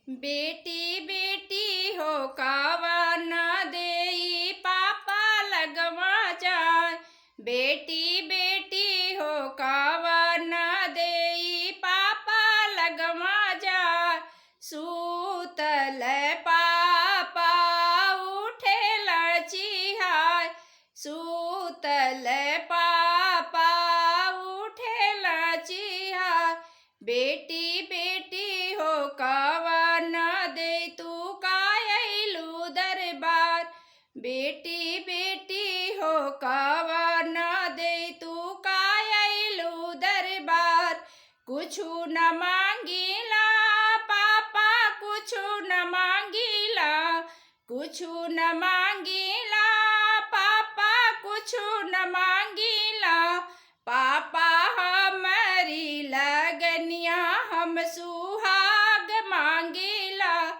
बेटी बेटी हो कावा न देई पापा लगवा जाए। बेटी बेटी हो कावा न देई पापा लगवा जाए। सूतल पापा उठेल चिहाय। सूतल पापा उठेल चिहाय। बेटी बेटी हो कावा न दे तू कायलू दरबार। बेटी बेटी हो कावा न दे तू कायलू दरबार। कुछु न मांगीला पापा कुछु न मांगीला। कुछु न मांगीला पापा कुछु न मांगीला। पापा हमारी लगनिया हम सुहाग मांगीला।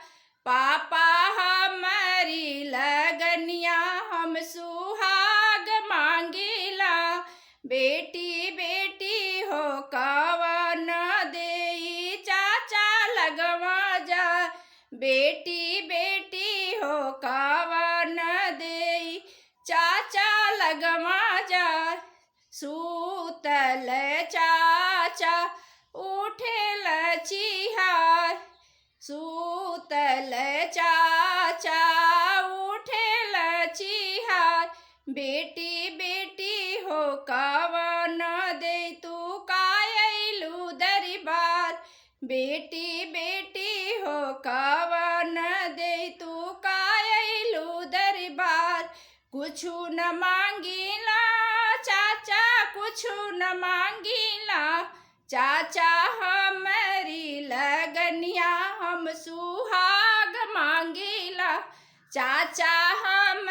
पापा हमारी लगनिया हम सुहाग मांगीला। बेटी बेटी हो कावा न देई चाचा लगवा जा। बेटी बेटी हो कावा न देई चाचा लगवा जा। सूतल चाचा उठेल चिहार। सूतल चाचा उठेल चिहार। बेटी बेटी हो कावा न दे तू कायलू दरबार। बेटी बेटी हो कावा न दे तू कायलू दरबार। कुछु न मांगीला चाचा कुछु न मांगीला। चाचा हमारी लगनिया हम सुहाग मांगीला। चाचा हम